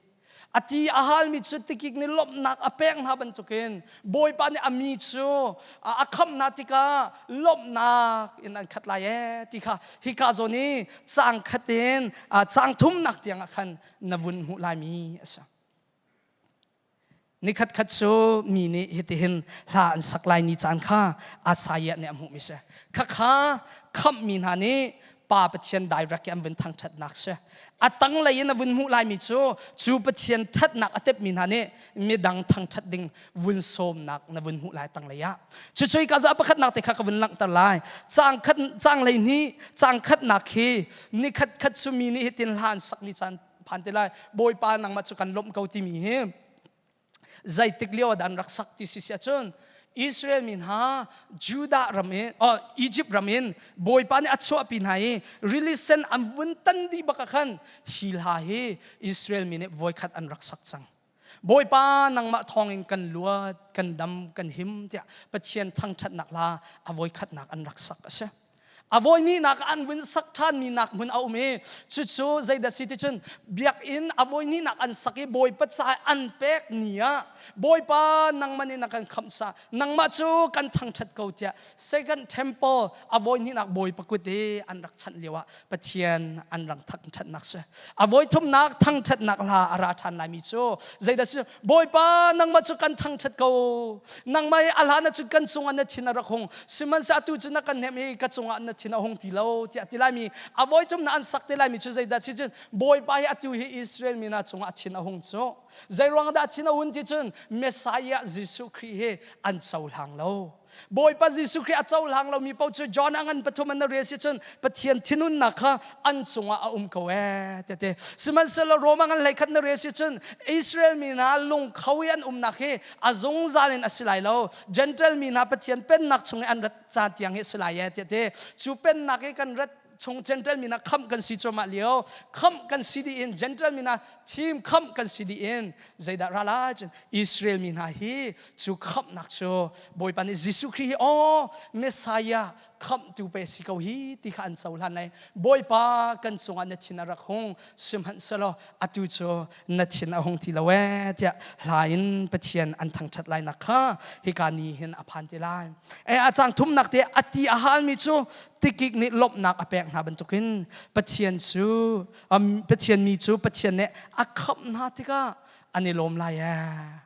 A ti a halmi cu tikik nih lawmhnak a pek hna bantukin Bawipa nih a mi cu a khamh hna tikah lawmhnak in an khat lai ee ti kha hika zawn i caang khat in caang thumnak tiang ah khan na vun hmuh laimi a si. Nikhat khat cu mi nih hitihin hla an sak lai ni caan kha Isaiah nih a hmuhmi si. Khakha khamhmi hna nih Pa Pathian direct i an vun thangṭhatnak si. A tanglei in a vun hmuh laimi cu cu Pathian ṭhatnak a tepmi hna nih midang thangṭhat ding vun sawmnak na vun hmuh lai tanglei ah. Cucu ka za pakhatnak te kha ka vun langhter lai. Caang khat caang lei hnih caang khatnak hi nikhat khat cu mi nih hitin hla an sak ni caan phan te lai. Bawipa nangmah cu kan lawmh ko timi hi zeitik lio dah an rak sak ti si si ahcun Israel mi hna Judah ram in oh, Egypt ram in Bawipa nih a chuahpi hna i rili sen an vun tan dih bak ah khan hi hla hi Israel mi nih voikhat an rak sak cang. Bawipa nangmah thawngin kan luat, kan dam, kan him tiah Pathian thangṭhatnak hla a voikhatnak an rak sak a si. A voi hnihnak an vun sak ṭhanmi nak hmun a um i cucu zeidah si ti cun biakinn a voi hnihnak an sak i Bawipa ca an pek ni ah Bawipa nangmah nih na kan khamh sa nangmah cu kan thangṭhat ko tiah second temple a voi hnihnak Bawipa kut i an rak chanh lio ah Pathian an rak thangṭhatnak si. A voi thumnak thangṭhatnak hla a ra ṭhan laimi cu zeidah si Bawipa nangmah cu kan thangṭhat ko nangmah i a hlan ah cun kan cungah na thin a rak hung sihmanhsehlaw atu cu na kan hnemh i ka cungah na thin. thin a hung ti lo tiah ti laimi a voi thumnak an sak te laimi cu zeidah si cun Bawipa hi atu hi Israel mi hna cungah a thin a hung cu. Zeiruang dah thin a hun ti cun Messiah Jesuh Khrih hi an cohlang lo. Bawipa Jesuh Khrih a cohlang lomi paoh cu John a ngan pathum an na rel si cun Pathian thinhunnak kha an cungah a um ko ee tete. Sihmanhsehlaw Roma ngan hlei khat na rel si cun Israel mi hna lungkho i an umnak hi a zungzal in a si lai lo. Gentile mi hna Pathian pennak chung i an rat caan tiang hi a si lai ee tete. Cu pennak i kan rat chung Gentile mi hna khamh kan si cuahmah lio khamh kan si dih in Gentile mi hna thim khamh kan si dih in zeidah ra lai cun Israel mi hna hi cu khamhnak cu Bawipa nih Jesuh Khrih hi aw Messiah khamhtu pe si ko hi ti kha an cohlan lai Bawipa kan cungah na thin a rak hung sihmanhsehlaw atu cu na thin a hung ti lo ee tiah hla in Pathian an thangṭhat lai nak kha hika ni hin a phan te lai e a cang thumnak te a ti a halmi cu tikik nih lawmhnak a pek hna bantukin Pathian cu Pathian mi cu Pathian nih a khamh hna tikah an i lawm lai ee.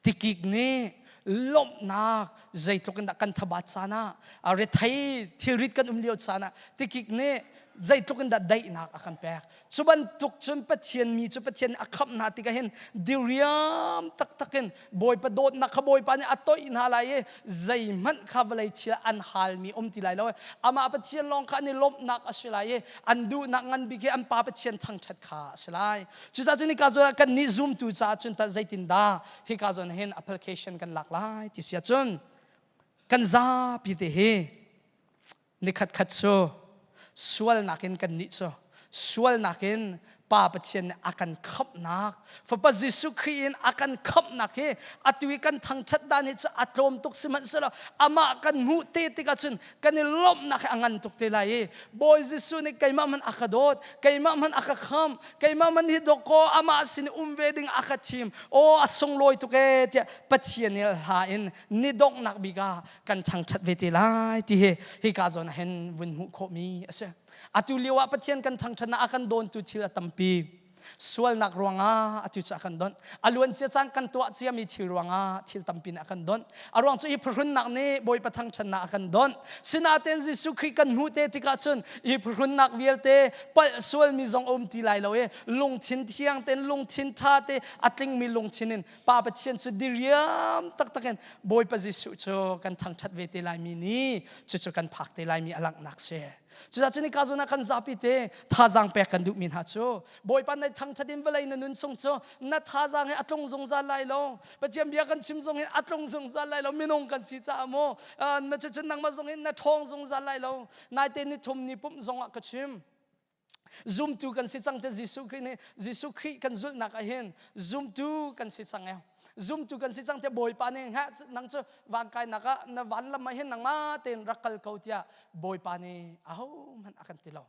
Tikik nih lawmhnak zeitluk in dah kan thabat caan ah rethei thilrit kan um lio caan ah tikik nih zeitluk in dah daihnak a kan pek. Cu bantuk cun Pathian mi cu Pathian nih a khamh hna tikah hin diriam taktak in Bawipa dawtnak kha Bawipa nih a toih hna lai i zeihmanh kha vawlei thil an halmi um ti lai lo. Amah Pathian lawng kha an i lawmhnak a si lai i an duhnak ngan bik hi an Pa Pathian thangṭhat kha a si lai. Cucaah cun hika zawn ah kannih zumtu caah cun tah zeitindah hika zawn hin application kan lak lai ti si ahcun kan zapi te hi nikhat khat cu sualnak in kannih cu sualnak in Pa Pathian nih a kan khamhnak Fapa Jesuh Khrih in a kan khamhnak hi atu i kan thangṭhat dan hi cu a tlawm tuk sihmanhsehlaw amah kan hmuh te tikah cun kan i lawmhnak hi a ngan tuk te lai i Bawi Jesuh nih keimah hmanh a ka dawt keimah hmanh a ka khamh keimah man hi dawkaw amah sin um ve ding a ka thim aw a sunglawi tuk ee tiah Pathian nih hla in ni donghnak bik ah kan thangṭhat ve te lai ti hi hika zawn ah hin vun hmuh khawhmi a si atu lio ah Pathian kan thangṭhatnak a kan dawntu thil a tampi sualnak ruangah atu cu a kan donh a luancia caan kan tuah ciami thil ruangah thil tampi nih a kan donh a ruang cu i phuhrunnak nih Bawipa thangṭhatnak a kan donh sinain Jesuh Khrih kan hmuh te tikah cun i phuhrunnak vialte palh sualmi zong a um ti lai lo i lungthin thiang tein lungthin ṭha te a tlingmi lungthin in Pa Pathian cu diriam taktak in Bawipa Jesuh cu kan thangṭhat ve te laimi ni cucu kan phak te laimi a langhnak si. Cucaah cun hika zawn ah kan zapi te thazaang pek kan duhmi hna cu Bawipa na thangṭhat in vawlei na nun chung cu na thazaang hi a tlung zungzal lai lo. Pathian bia kan chim zong hin a tlung zungzal lai lo. Minung kan si caah maw na cucun nangmah zong hin na ṭhawng zungzal lai lo. Naite ni thum ni pumh zong ah ka chim. Zumtu kan si cang te Jesuh Khrih nih Jesuh Khrih kan zulhnak ah hin zumtu kan si cang e. Zumtu kan si cang te Bawipa nih nang cu van kainak ah na van lam ah hin nangmah tein rak kal ko tiah Bawipa nih ahohmanh a kan ti lo.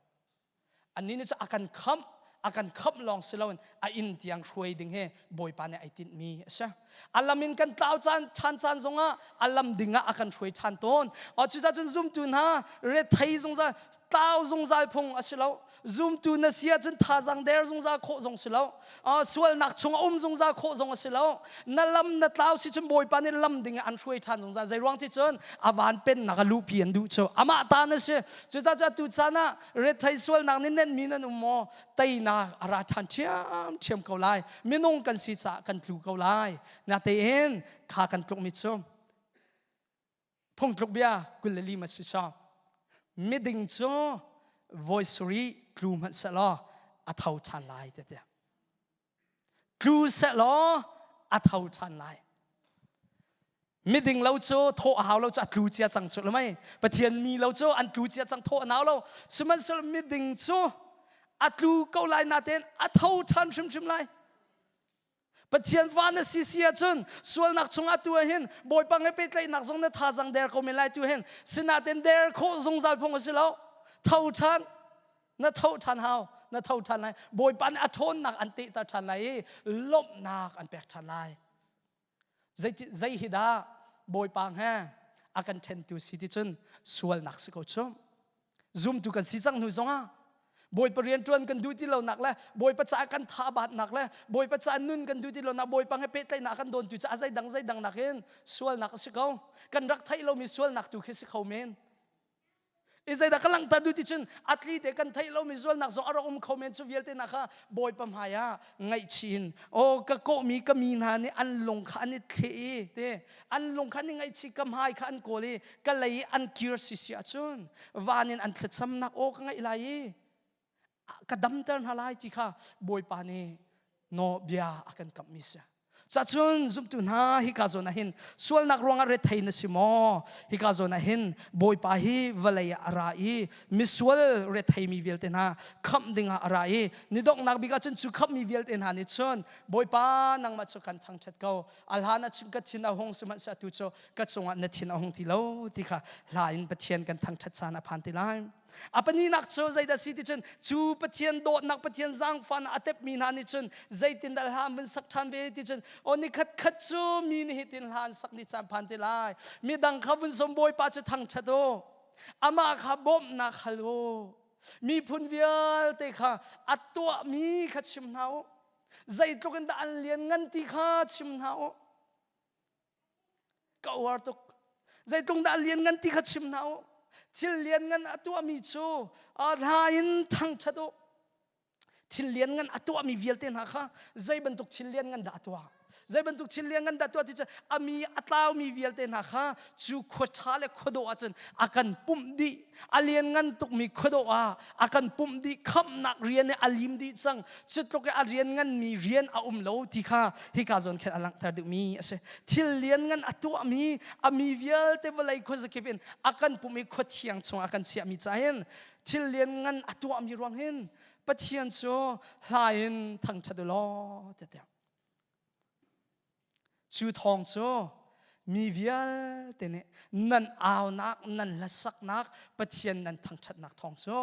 Annih nih cu a kan khamh a kan khamh lawng si loin a inn tiang hruai ding hi Bawipa nih ai tinhmi a si. A lam in kan tlau caan ṭhan caan zongah a lam ding ah a kan hruai ṭhan tawn. Cucaah cun zumtu hna rethei zungzal tlau zungzal phung a si lo. Zumtu na si ahcun thazaang der zungzal khawh zong si lo. Sualnak chung a um zungzal khawh zong a si lo. Na lam na tlau si cun Bawipa nih lam ding ah an hruai ṭhan zungzal. Zei ruang ti cun a van pennak a luhpi an duh cu. Amah ta na si. Cucaah tu caan ah rethei sualnak nih nenhmi nan um maw? Teinak a ra ṭhan ṭhiamṭhiam ko lai. Minung kan si caah kan tlu ko lai. Natein kha kan tlukmi cu phungtluk bia 25 si sa. Miding cu voi sarih tlu hmanh sehlaw a tho ṭhan lai te tiah. Tlu sehlaw a tho ṭhan lai. Miding lo cu thawh a hau lo cu a tlu cia cang cu lamai. Pathian mi lo cu an tlu cia cang thawh a nau lo. Sihmanhsehlaw miding cu a tlu ko lai natein a tho ṭhan hrimhrim lai. Pathian fa na si si ahcun sualnak chungah tu ahhin Bawipa ngai pehtlaihnak zong na thazang der ko men lai tu hin sinaten der khawh zungzal phung a si lo. Tho ṭhan na tho ṭhan hau na tho ṭhan lai Bawipa nih a ṭhawnnak an tehter ṭhan lai i lawmhnak an pek ṭhan lai. Zei hi dah Bawipa he a kan ṭhentu si ti cun sualnak si ko cu. Zumtu kan si cang hnu zongah Bawipa rianṭuan kan duh ti lonak le Bawipa caah kan tha batnak le Bawipa caah nun kan duh ti lonak Bawipa he pehtlaihnak kan dawntu caah zeidang zeidang nakin sualnak a si ko. Kan rak theih lomi sualnak tu khi si kho men. I zeidah ka langhter duh ti cun atli te kan theih lomi zualnak zong a rak um kho men cu vialte na kha Bawipa hmai ah ngaihchih in aw ka kawhmi ka mi hna nih an lung kha an i thleh i te an lung kha an i ngaihchih ka hmai kha an kawl i ka lei i an kir sisi ahcun van in an thlacamnak aw ka ngaih lai i ka damter hna lai ti kha Bawipa nih no bia a kan kamhmi si. Cacun zumtu hna hika zawn ah hin sualnak ruangah rethei na si maw? Hika zawn ah hin Bawipa hi vawlei ah a ra i misual retheimi vialte hna khamh dingah a ra i ni donghnak bik ah cun cu khamhmi vialte hna nih cun Bawipa nangmah cu kan thangṭhat ko. A hlan ah cun ka thin a hung sihmanhsehlaw atu cu ka cungah na thin a hung ti lo ti kha hla in Pathian kan thangṭhat caan a phan ti lai. A pahnihnak cu zeidah si ti cun cu Pathian dawtnak Pathian zaangfahnak a tepmi hna nih cun zeitindah hla an vun sak ṭhan ve ti cun aw ni khat khat cu mi nih hitin hla an sak ni caan phan te lai midang kha vun sawm Bawipa cu thangṭhat u amah kha bawmhnak hal u miphun vialte kha a tuahmi kha chim hna u zeitluk in dah an lian ngan ti kha chim hna u Ka uar tuk. Zeitlung dah lian ngan ti kha chim hna u. Thil lian ngan a tuahmi cu hla in thangṭhat u. Thil lian ngan a tuahmi vialte hna kha zei bantuk thil lian ngan dah a tuah? Zei bantuk thil lian ngan dah tuah ti cu a mi a tlaumi vialte hna kha cu khua ṭha le khua dawh ahcun a kan pumh dih. A lianngan tukmi khuadawh ah a kan pumh dih khamhnak rian i a lim dih cang cu tluk i a rian nganmi rian a um lo ti kha hika zawn khin a langhter duhmi a si thil lianngan a tuahmi a mi vialte vawlei khuazakip in a kan pumh i khua thiang chung a kan chiahmi ca hin thil lianngan a tuahmi ruang hin Pathian cu hla in thangṭhat u law tiah Cu thawng cu mi vialte nih nan aunak, nan hlasaknak, Pathian nan thangṭhatnak thawng cu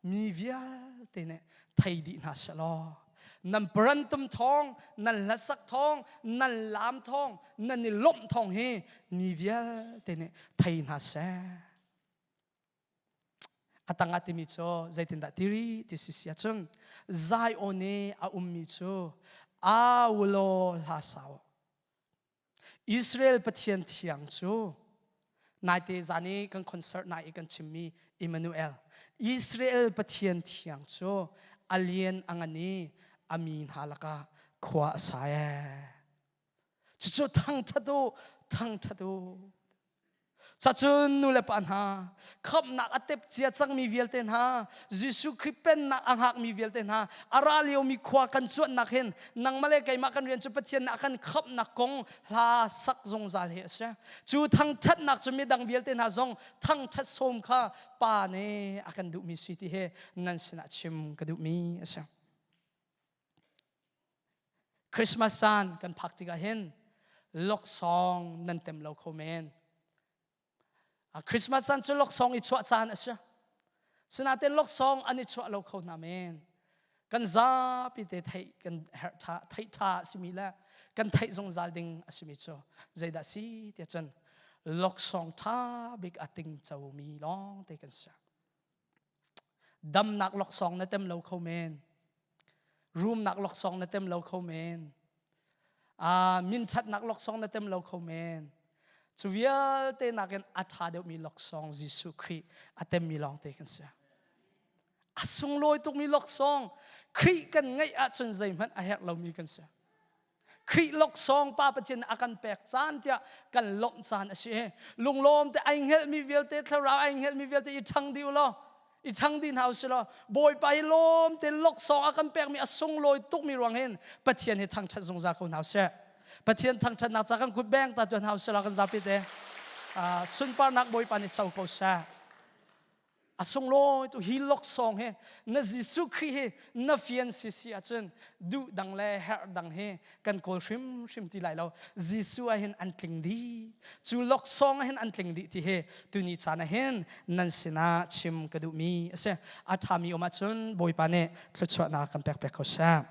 mi vialte nih thei dih hna seh law nan parantum thawng, nan hlasak thawng, nan laam thawng, nan i lawmh thawng hi mi vialte nih thei hna seh. A tangah timi cu zeitindah tiri ti si si ahcun Zion i a ummi cu au law hla sau. Israel Pathian thiang cu naite zan i kan concert nai i kan chimmi Emmanuel Israel Pathian thiang cu a lian a ngan i a mi hna lakah khua a sa ee. Cucu thangṭhat u, thangṭhat u. Cacun nu le pa hna, khamhnak a tep cia cangmi vialte hna, Jesuh Khrih pennak a hngakmi vialte hna, a ra liomi khua kan cuanhnak hin nangmah le keimah kan rian cu Pathian nih a kan khamhnak kong hla sak zungzal hi a si. Cu thangṭhatnak cu midang vialte hna zong thangṭhat sawm kha Pa nih a kan duhmi si ti hi nan sinah chim ka duhmi a si. Christmas caan kan phak tikah hin laksawng nan tem lo kho men. Christmas caan cu laksawng i chuah caan a si. Sinain laksawng an i chuah lo kho hna men. Kan zapi te theih kan herh tha theih tha a simi le kan theih zungzal ding a simi cu zeidah si tiah cun laksawng tha bik a ting comi lawng te kan si. Damnak laksawng na tem lo kho men. Rumnak laksawng na tem lo kho men. Minthatnak laksawng na tem lo kho men. Cu vialte nakin a ṭha deuhmi laksawng Jesuh Khrih a temmi lawngte kan si. A sunglawi tukmi laksawng Khrih kan ngeih ahcun zeihmanh a herh lomi kan si. Khrih laksawng Pa Pathian a kan pek caan tiah kan lawmh caan a si. Lunglawm te ai hngelhmi vialte thlarau ai hngelhmi vialte i ṭhang dih u law i ṭhang dih hna u sih law Bawipa hi lawm te laksawng a kan pekmi a sunglawi tukmi ruang hin Pathian hi thangṭhat zungzal ko hna u sih. Pathian thangṭhatnak ca kan kut beng ta tuan hna u sih law kan zapi te sunparnak Bawipa nih co ko seh. A sunglawi tu hi laksawng hi na Jesuh Khrih hi na fian si si ahcun duh dang le herh dang hi kan kawl hrimhrim ti lai lo. Jesuh ah hin an tling dih. Cu laksawng ah hin an tling dih ti hi tuni caan ah hin nan sinah chim ka duhmi a si. A ṭhami um ahcun Bawipa nih thluachuahnak kan pek pek ko seh.